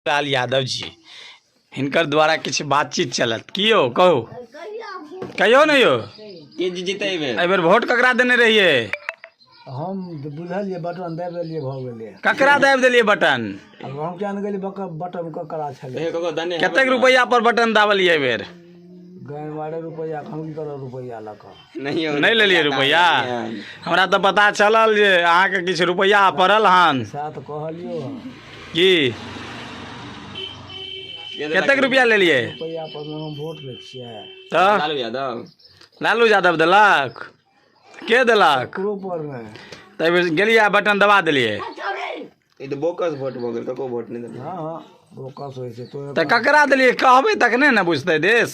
लाल यादव जी हिनकर द्वारा किछु बातचीत चलत की यौ कहू कहियौ ने यौ। के जीतै एहिबेर? एहिबेर वोट ककरा देने रहियै? हम बुझलियै बटन दाबि देलियै, भऽ गेलै। ककरा दाबि देलियै बटन? आब हम किया ने गेलियै, बटन ककरा छलै। कहियो ककरो देने हेबै। कतेक रुपैआ पर बटन दाबलियै एहिबेर? गाय मारे रुपैआ हम की करब रुपैआ लऽ कऽ? नहि यौ, नहि लेलियै रुपैआ? हमरा तऽ पता चलल जे अहाँके किछु रुपैआ पड़ल हन। सएह तऽ कहलियौ हन। की कतेक रुपैआ लेलियै? रुपैआ पर हम वोट दै छियै। तऽ लालू यादव। लालू यादव देलक? के देलक? ककरो पर नहि। तऽ एहिबेर गेलियै आ बटन दबा देलियै? ई तऽ बोकस वोट भऽ गेल, ककरो वोट नहि देलियै। हँ हँ, बोकस होइ छै तो। तऽ ककरा देलियै कहबै तखने ने बुझतै देश।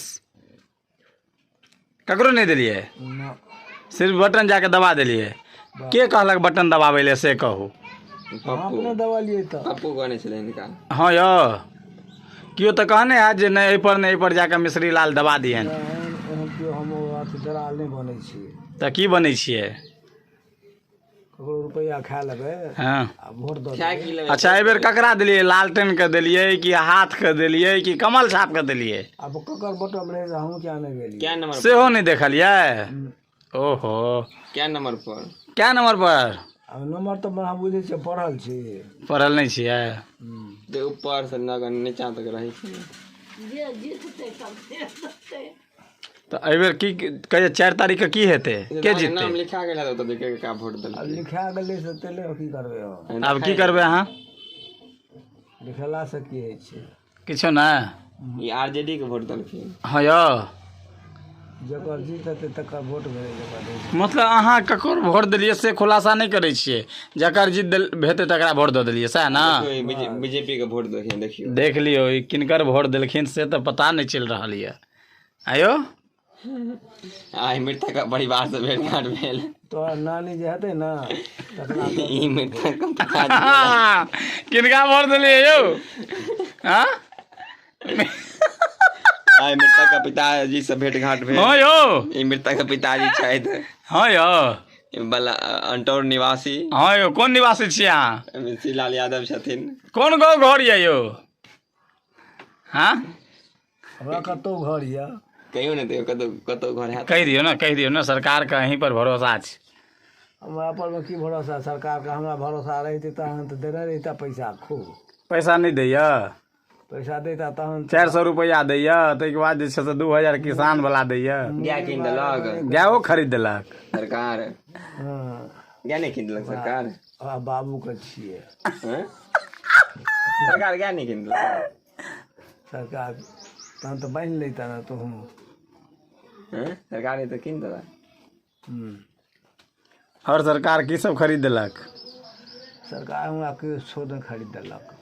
ककरो नहि देलियै? ना। सिर्फ बटन जाके दबा देलियै। के कहलक बटन दबाबै लए से कहू? हम अपने दबालियै तऽ। पप्पू कहने छलै हिनका। हँ यौ, केओ तऽ कहने हैत जे नहि एहिपर नहि एहिपर जाके मिश्री लाल दबा दिहन। एहन एहन केओ, हम ओ अथी दलाल नहि बनै छियै। तऽ की बनै छियै? ककरो रुपैआ खा लेबै आ वोट दऽ खाय देबै। की लेबै? अच्छा, एहिबेर ककरा देलियै? लालटेनके देलियै कि हाथके देलियै कि कमल छापके देलियै? आब ककर बटन रहै से हम किया नहि गेलियै। क्या नंबर? सेहो नहि देखलियै? ओहो। क्या नंबर पर? क्या नंबर पर? आब नंबर तऽ हम बुझै छियै, पढ़ल छी। पढ़ल नहि छियै? तऽ ऊपर से नगर नीचा तक रहै छै। तऽ एहिबेर की कहै? 4 तारीखके की हेतै, के नाम जीततै? लिखा गेल हेतै तऽ के का वोट आब देलकै। लिखा गेलै से तेले की करबै हम? आब की करबै अहाँ? लिखेलासँ की होइ छै? किछो नहि। ई आरजेडी के वोट देलखिन। हँ यौ। जकर जीत हेतै तकर वोट भेलै, जकर नहि जीत। मतलब अहाँ ककर वोट देलियै से खुलासा नहि करै छियै, जकर जीत हेतै तकरा वोट दऽ देलियै, सएह ने? बीजेपी के वोट देलखिन, देखियौ। देख लियौ, ई किनकर वोट देलखिन से तऽ पता नहि चलि रहल यऽ। आयो। आइ मृतक के परिवार से भेंट घाट भेल। तोहर नानी जे हेतै ने तकरा। ई मृतक के पिताजी। किनका वोट देलियै यौ? हाँ। आइ मृतक के पिताजी से भेंट घाट भेल। हँ यौ। ई मृतक के पिताजी छथि। हँ यौ। ई बला अंटौर निवासी। हँ यौ, कोन निवासी छियै अहाँ? मिश्री लाल यादव छथिन। कोन गाँव घर यऽ यौ? हाँ। हमरा कतहु घर यऽ? कहियो ने, तैयो कतौ कतौ घर हैत। कहि दियौ ने, कहि दियौ ने, सरकारके अहीं पर भरोसा छै। हमरा पर मे की भरोसा सरकारके? हमरा भरोसा रहितै तहन तऽ देने रहिता पैसा खूब। पैसा नहि दैया? पैसा दैता तहन। 400 रुपैआ दैया, ताहिके बाद जे छै से 2000 किसान वाला दैया। गाय कीन देलक? गायो खरीद देलक सरकार। हँ। गाय नहि कीन देलक सरकार? हमरा बाबूके छियै। हँ? सरकार गाय नहि कीन देलक? सरकार तहन तऽ बान्हि लैता ने तोहूँ। हँ? सरकार ने तऽ कीन देलक। हूँ। आओर सरकार की सब खरीद देलक? सरकार हमरा किछो नहि खरीद देलक।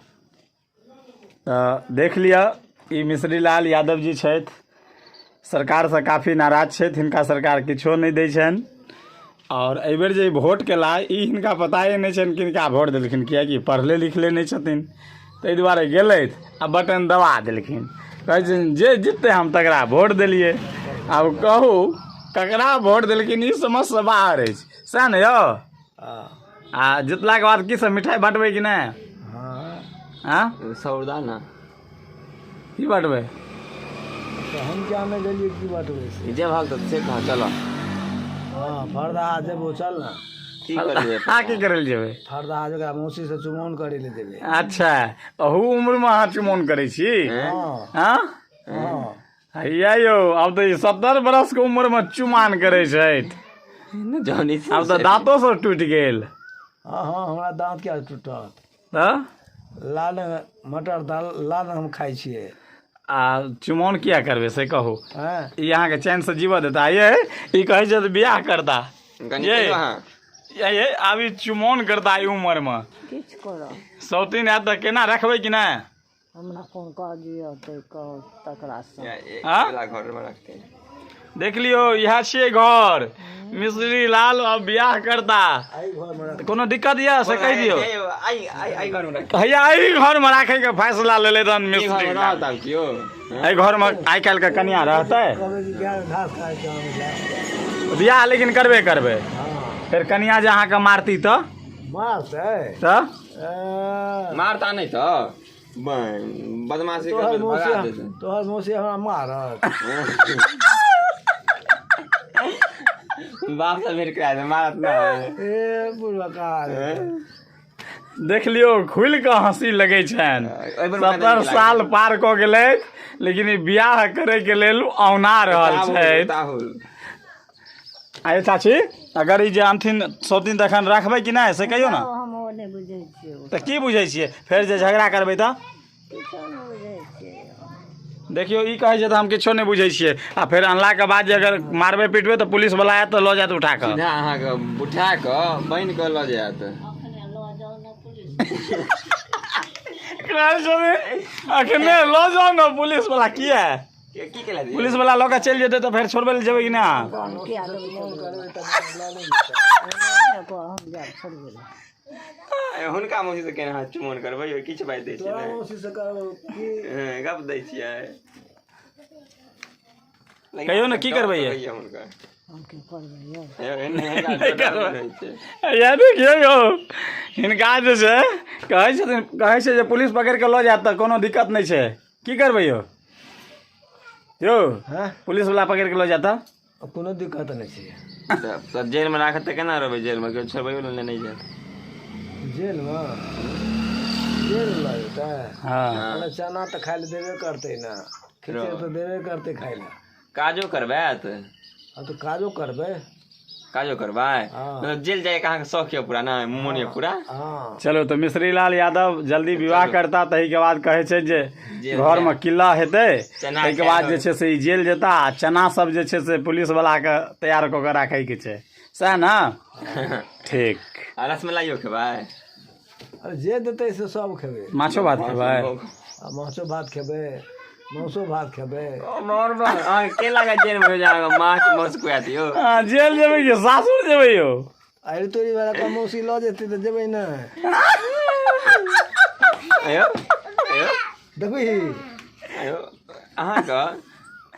तऽ देख लिअ, ई मिश्री लाल यादव जी छथि, सरकारसँ काफी नाराज छथि। हिनका सरकार किछो नहि दै छनि आओर एहिबेर जे ई वोट केला, ई हिनका पताए नहि छनि किनका वोट देलखिन, किएकि पढ़ले लिखले नहि छथिन। ताहि दुआरे गेलथि आ बटन दबा देलखिन। कहै छथिन जे जिततै हम तकरा वोट देलियै। आब कहू, ककरा वोट देलखिन ई समझसँ बाहर अछि, सएह ने यौ? हँ। आ जितलाके बाद की सब मिठाइ बाँटबै कि नहि? हँ। आँ? सौरदाना। की बाँटबै? तऽ हम किया नहि गेलियै, की बाँटबै से? जे भल तऽ से कह, चल। हँ, फरदाहा जेबो, चल ने। की करबै? अहाँ की करै लए जेबै? फरदाहा जकरा मौसीसँ चुमाओन करै लए जेबै। अच्छा, अहू उम्रमे अहाँ चुमाओन करै छी? हँ। हँ। हँ। हैया यौ, आब तऽ ई 70 बरसके उम्रमे चुमान करै छथि। जौनी। आब तऽ दाँतो सब टूटि गेल। हँ हँ, हमरा दाँत किया टूटत? तऽ लाल मटर दाल लाल हम खाइ छियै। आ चुमाओन किया करबै से कहू? हँ। ई अहाँके चैनसँ जीवऽ देता? ये ई कहै छै बियाह करता। कनि ये। कहियौ अहाँ। ये आब ई चुमाओन करता ई उम्रमे? किछु करब। सौतीन आयत तऽ केना रखबै कि नहि? हमरा कोन काज यऽ तऽ कह तकरासँ। हाँ? वला घर मे रखते। देख लियौ, इएह छियै घर मिश्री लाल, अब बियाह करता। एहि घरमे रख। तऽ कोनो दिक्कत यऽ से कहि दियौ। आई आई आई घर मे रख। हैया एहि घरमे राखैके फैसला लेले तहन ई घर मिश्री मे लाल। रहत आब केओ? एहि घरमे आइ काल्हिके कनिया रहतै? कहबै कि गाय घास खाइ छै, हम जायब। बियाह लेकिन करबे करबै? हँ। फेर कनिया जे अहाँके मारती तऽ? मारतै तऽ ए, मारता नहि तऽ। बदमाशी तोहर करबै तऽ भगा मौसी देतै। तोहर मौसी हमरा मारत। बाप से भेंट करा दे, मारत ना। ए बुढ़बका। देख लियौ, खुलि कऽ हँसी लगै छनि। एहि बेर 70 साल पार कऽ गेलै, लेकिन ई बियाह करैके लेल औना रहल छथि। ताहुल। आये चाची, अगर ई जे आनथिन सौतीन तखन रखबै कि नहि, से कहियौ ने। हम ओ नहि बुझै छियै। ओ तऽ की बुझै छियै? फेर जे झगड़ा करबै तऽ? किछो नहि बुझै छियै। देखियौ, ई कहै छै तऽ हम किछो नहि बुझै छियै, आ फेर अनलाके बाद जे अगर मारबै पीटबै तऽ पुलिस वला आयत तऽ लऽ जायत उठा कऽ। सीधा अहाँके उठा कऽ बान्हि कऽ लऽ जायत। अखने लऽ जाउ ने पुलिस। कहै छथिन अखने लऽ जाउ ने पुलिस वला। किया? की केला? पुलिस वला लऽ कऽ चलि जेतै तऽ फेर छोड़बै लए जेबै कि नहि? हम किया देबै? करबै तऽ लऽ नहि जेतै। हम जायब छोड़बै लए। हुनका मौसी से केना अहाँ चुमौन करबै यौ? किछु बाजि दै छियै तोरा ने। मौसी से करबै की? हँ, गप दै छियै। कहियौ ने, की करबै यै? होइए हुनकर? हम की करबै यौ? यौ, एने हिनका डर रहै छै। या देखियौ यौ, हिनका जे छै कहै छथिन, कहै छै जे पुलिस पकड़ि कऽ लऽ जायत तऽ कोनो दिक्कत नहि छै। की करबै यौ? यौ। हँ। पुलिस वला पकड़ि कऽ लऽ जायत तऽ? कोनो दिक्कत नहि छै। तऽ जेलमे राखत तऽ केना रहबै जेलमे? केओ छोड़बैयो लए नहि जायत। जेलमे जेल लऽ जेतै? हँ। अरे, चना तऽ खाइ लए देबे करतै ने, खिचड़ी तऽ देबे करतै खाइ लए। काजो करबैत? हँ, तऽ काजो करबै। काजो करबै? हँ। मतलब जेल जाइके अहाँके शौक यऽ पूरा ने, मोन यऽ पूरा? हँ। चलो तऽ मिश्री लाल यादव जल्दी विवाह करता, ताहिके बाद कहै छै जे जेल घरमे किल्ला हेतै। चना ताहिके बाद जे छै से ई जेल जेता आ चना सब जे छै से पुलिस वला के तैयार कऽ के राखैके छै, सएह ने? ठीक। आ रसमलाइयो खेबै? अरे, जे देतै से सब खेबै। माछो भात खेबै? आ माछो भात खेबै, मांसो भात खेबै। अहाँके के लागत जेलमे भेज अहाँके माछ मांस खुआ दियौ? हँ, जेल जेबै कि सासुर जेबै यौ? अरे, तोरी वाला के मौसी लऽ जेतै तऽ जेबै ने। आयौ आयौ। देखबही। आयौ, अहाँके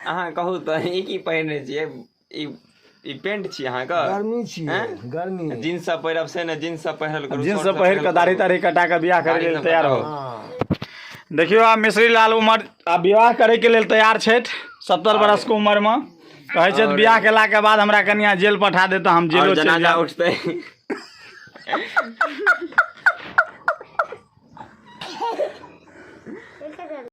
अहाँ कहू तऽ, ई की पहिरने छियै? ई ई पेंट छी अहाँके? गर्मी छियै गर्मी। जींस सब पहिरब से ने, जींस सब पहिरल करू। जींस शर्ट सब पहिर कऽ पहिरल दाढ़ी करू। ताढ़ी कटा कऽ बियाह करै दाढ़ी लेल सब तैयार हो। कटाउ। हँ। देखियौ, आब मिश्री लाल उमर आब विवाह करैके लेल तैयार छथि। 70 बरसके उमरमे कहै छथि, बियाह केलाके बाद हमरा कनिया जेल पठा दे तऽ हम जेलो आओर चलि जनाजा जायब। उठतै।